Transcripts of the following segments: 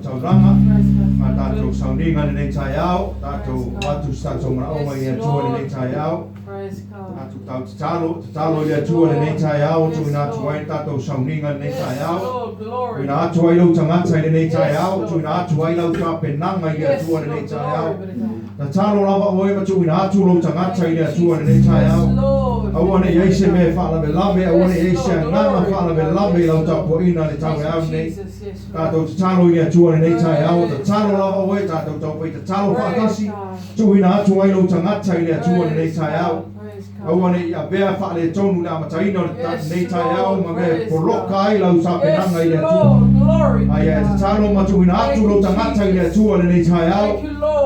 taulaga ma tatou sauniga i lenei taeao, tatou avatu se tatou manaoga i le Atua i lenei taeao. Tatou tau tatalo, tatalo i le Atua i lenei taeao, tuuina atu ai le tatou sauniga i lenei taeao. Tuuina atu ai lou tagata i lenei taeao, tuuina atu ai lau tapenaga i le Atua i lenei taeao. Tatalo lava oe ma tuuina atu lou tagata i le Atua i lenei taeao. Aua ne i i ai se mea e faalavelave, aua ne i i ai se agaga faalavelave i lau tapuaiga i le taeao lenei. Tatou tatalo i le Atua i lenei taeao, tatalo lava oe, tatou taumafai tatalo faatasi, tuuina atu ai lou tagata i le Atua i lenei taeao. Aua ne i avea faaletonu le amataina o lenei taeao ma mea e poloka ai lau tapenaga i le Atua. Aia e tatalo ma tuuina atu lou tagata i le Atua i lenei taeao,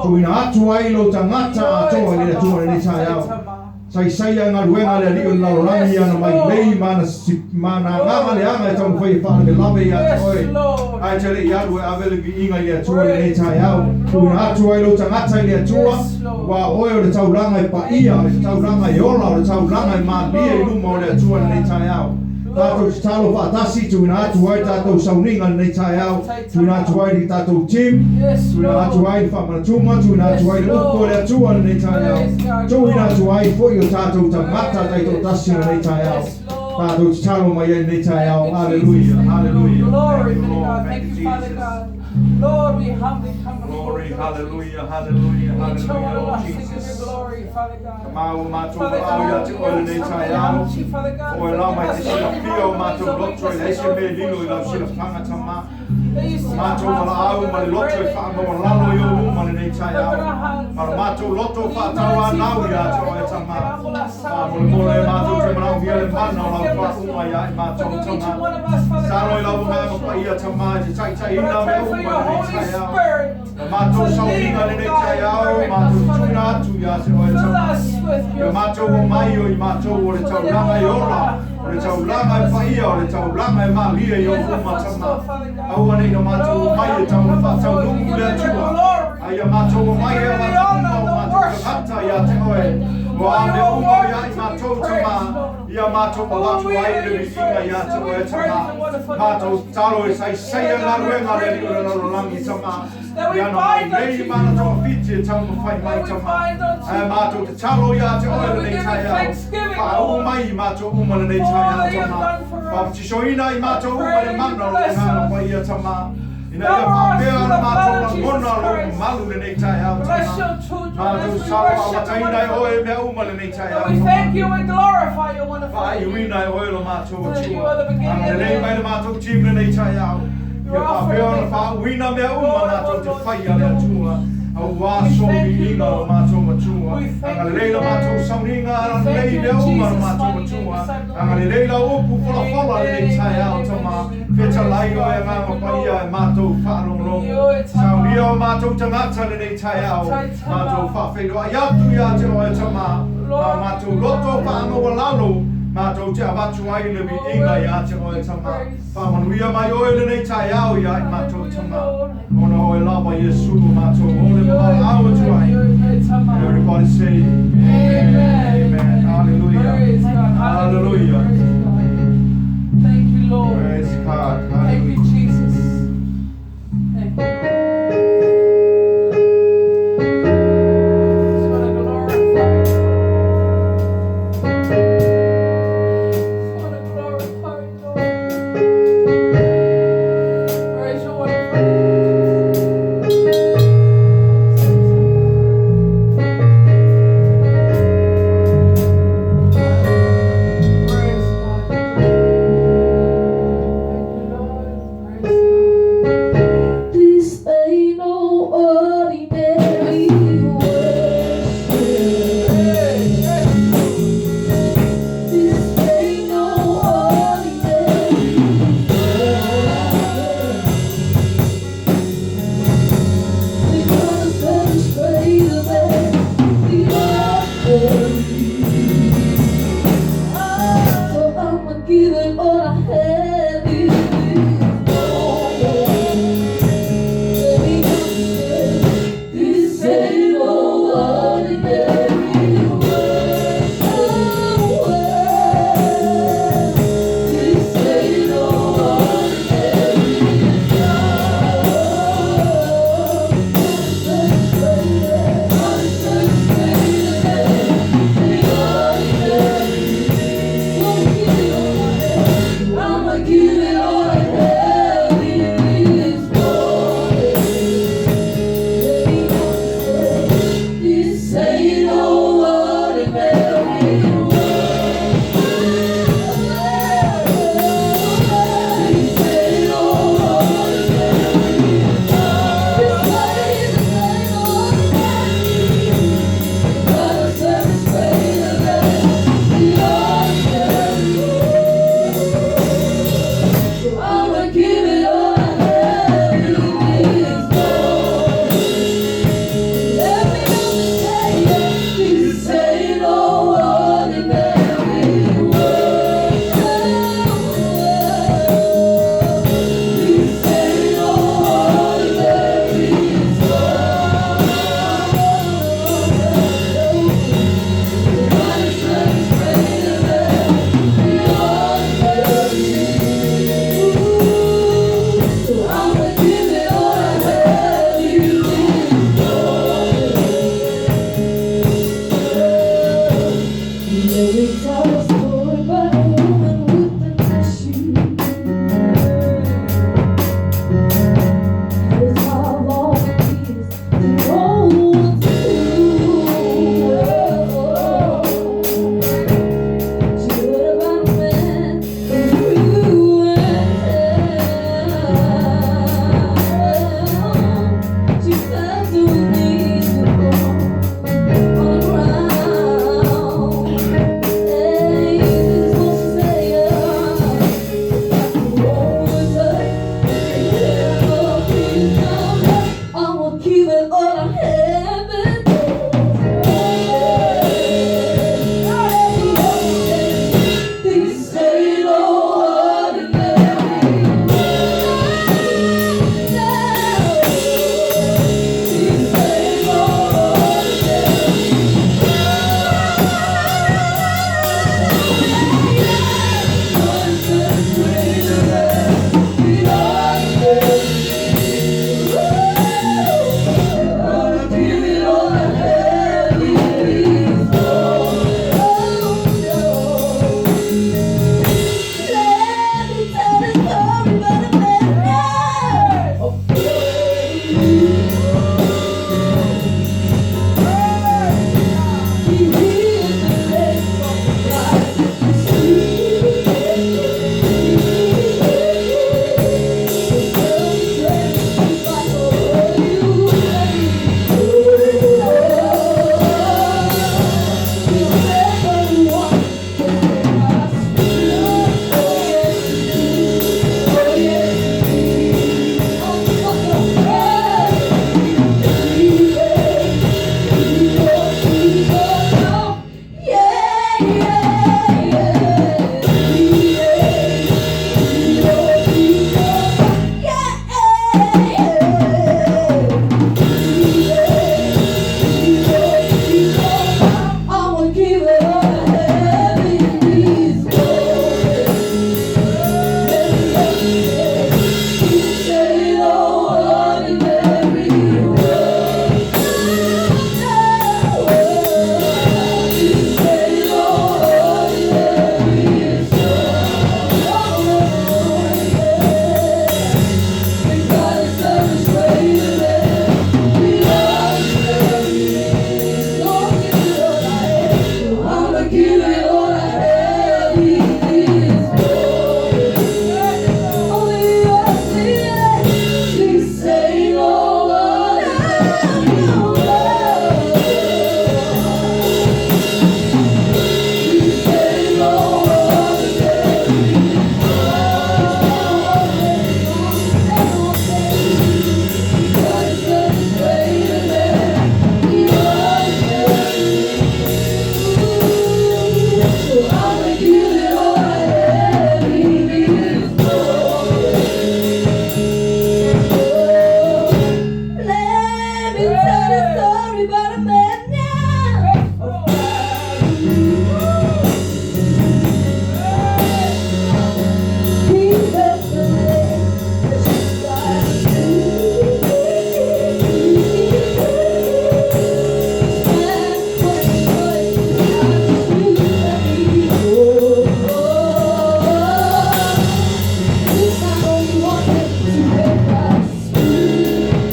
tuuina atu ai lou tagata atoa i le Atua i lenei taeao. Saisaia galuega a le alii o le lalolagi i ana mailei ma ana ma ana agaga leaga e taumafai e faalavelave ia te oe. Ae te le i alu e ave le viiga i le Atua i lenei taeao. Tuuina atu ai lou tagata i le Atua, aua o oe o le taulaga e paia, o le taulaga e ola, o le taulaga e malie i luma o le Atua i lenei taeao. Tatou tatalo faatasi, tuuina atu ai tatou sauniga i lenei taeao, tuuina atu ai le tatou team, tuuina atu ai le faamanatuga, tuuina atu ai le upu a le Atua i lenei taeao, tuuina atu ai foi o tatou tagata taitoatasi i lenei taeao. Tatou tatalo mai ai i lenei taeao. Hallelujah, hallelujah. Glory Thank be you, to Lord. God. Thank Thank you, you, Father Jesus. God. Lord, we humbly come before Glory, you. hallelujah, hallelujah, We hallelujah, Lord Jesus. glory, Father God. Ma ua matou Father valaau ia God, te we oe lenei humbly taeao. ask you, Father God, O e lama i te forgive us of silafia o any matou loto e leai se mea e lilo i lau silafaga tama. O matou valaau ma le loto e faamaualalo i ou luma lenei taeao. Ma lo matou loto faatauanau ia te oe tama. Faamolemole e matou te manaomia le mana o lau faauuga ia i matou tama. Tatalo i lau Agaga Paia tama e te taitaiina mea uma i lenei taeao. La matou sauniga i lenei taeao, matou tuuina atu ia te oe tama. Ia matou omai o i matou o le taulaga e ola, o le taulaga e paia, o le taulaga e malie i ou luma tama. Aua ne i o matou omai e tau ina faataunuu le Atua, a ia matou omai e avatu uma o matou tagata ia te oe. Ua a mea uma o ia i matou tama, ia matou avatu ai le viiga ia te oe tama. Matou tatalo e saisaia galuega a le Alii o le lalolagi tama. That we I ana bind mai on nei Jesus. ma ana toafiti e taumafai That mai we tama. bind on Ae Jesus. matou tatalo ia te oe That we lenei give you taeao. thanksgiving, Faauu Lord, mai i matou uma lenei for all taeao that you have tama. done for us. Papatisoina i I matou uma pray le that you mana o lou bless Agaga us. Paia tama. Ina ia Cover us faapea with ona the matou blood of Jesus lagona lou Christ. mamalu lenei taeao Bless tama. your children Matou as we salo worship your amataina e wonderful oe name. mea uma lenei That taeao we tama. thank you and glorify your wonderful name. Faaiuina e oe lo matou That you Atua. are the beginning and the Agalelei mai end. le matou team lenei taeao. You Ia are Alpha faapea and ona Omega. faauuina mea uma Lord of matou all te lords, faia King le of all Atua. kings. Auā We sou thank you, viiga lo Lord. matou Matua. We thank you, Agalelei la matou sauniga, We thank agalelei you mea in uma lo Jesus' matou mighty name. Matua. Disciple. Agalelei lau upu folafola lenei Amen. taeao Amen. tama. Amen. Fetalai Praise oe God. Agaga Thank you, Paia Lord. e matou faalogologo. Ioe Saunia tama. o matou tagata lenei taeao. Tai Matou tama. faafeiloai atu ia te oe tama. Ma Lord, matou we loto love you. faamaualalo. Matou te avatu ai le Oh, viiga ia worthy te to oe be tama. praised. Faamanuia mai oe lenei taeao ia i matou Hallelujah, tama. Lord. Ona oe lava Iesu o matou o le Ioe, mamalaau atu ioe, ai. ioe, tama. And everybody say amen. Amen. Amen. Hallelujah. Praise God. Hallelujah. Hallelujah. Praise God. Thank you, Lord. Praise God. Thank you, Hallelujah. Jesus. Thank you, Lord. Just want to glorify you. Just want to glorify you, Lord. Praise your wonderful name, Jesus. Praise God. Thank you, Lord. Story about a man now. He felt the way that she got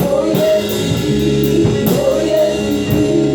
Oh, yes, oh, yes.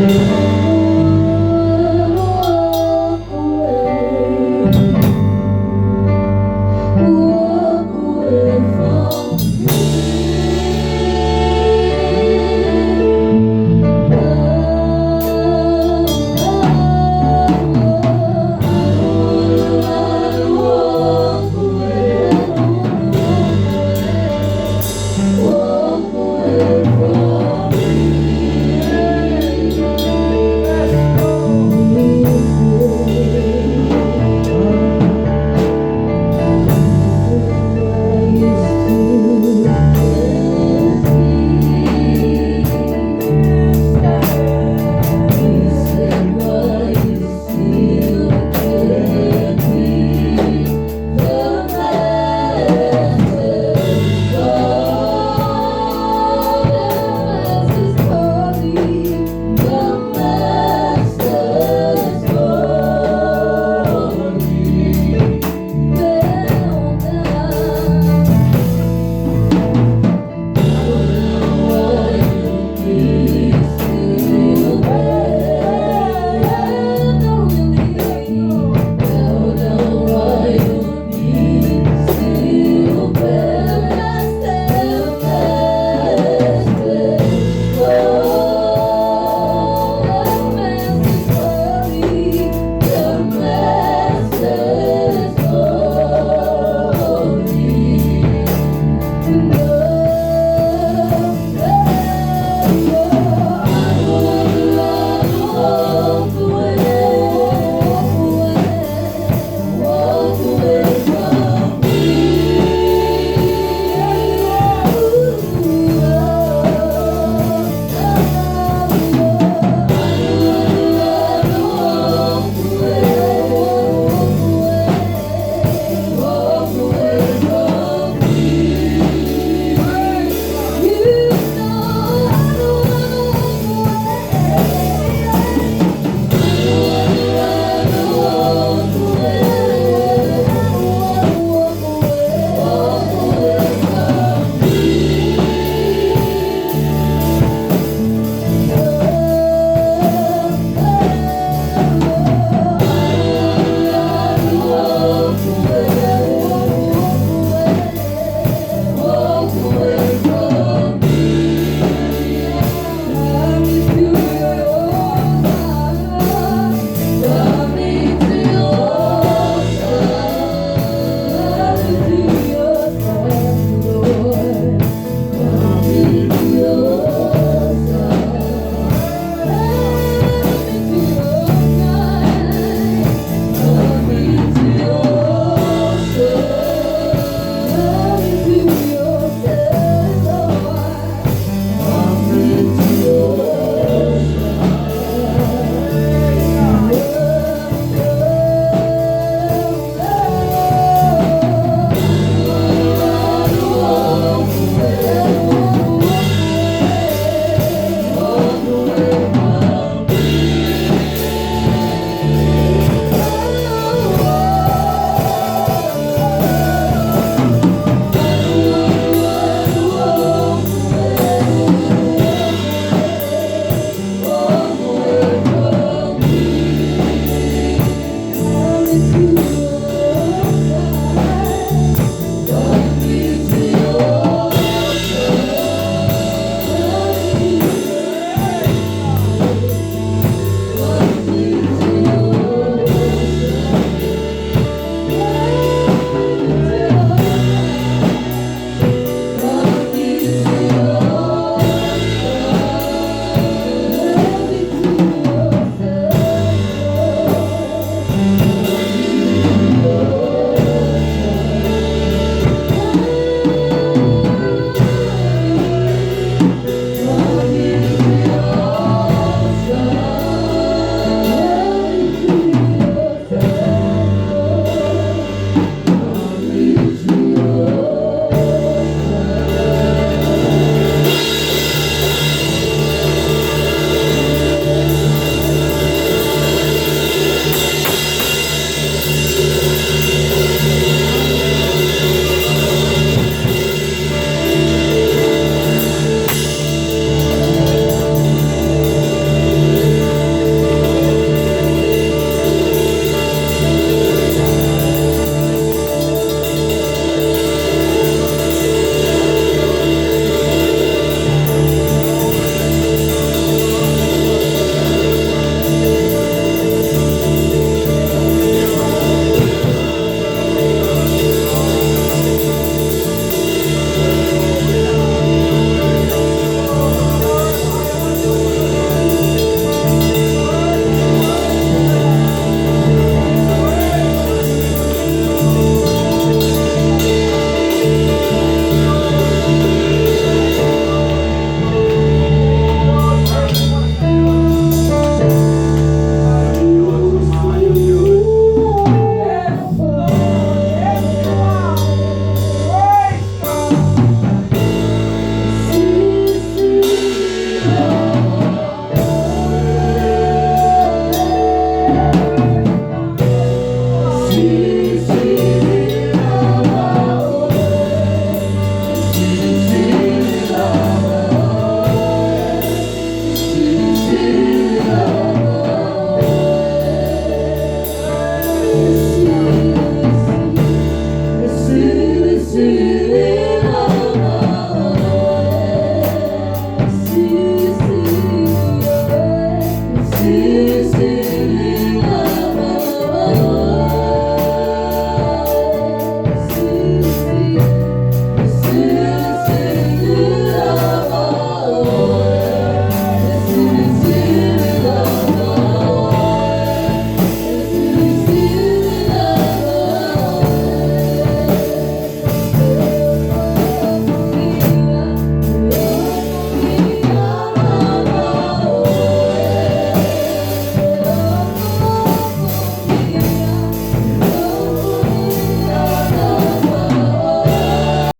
Thank you.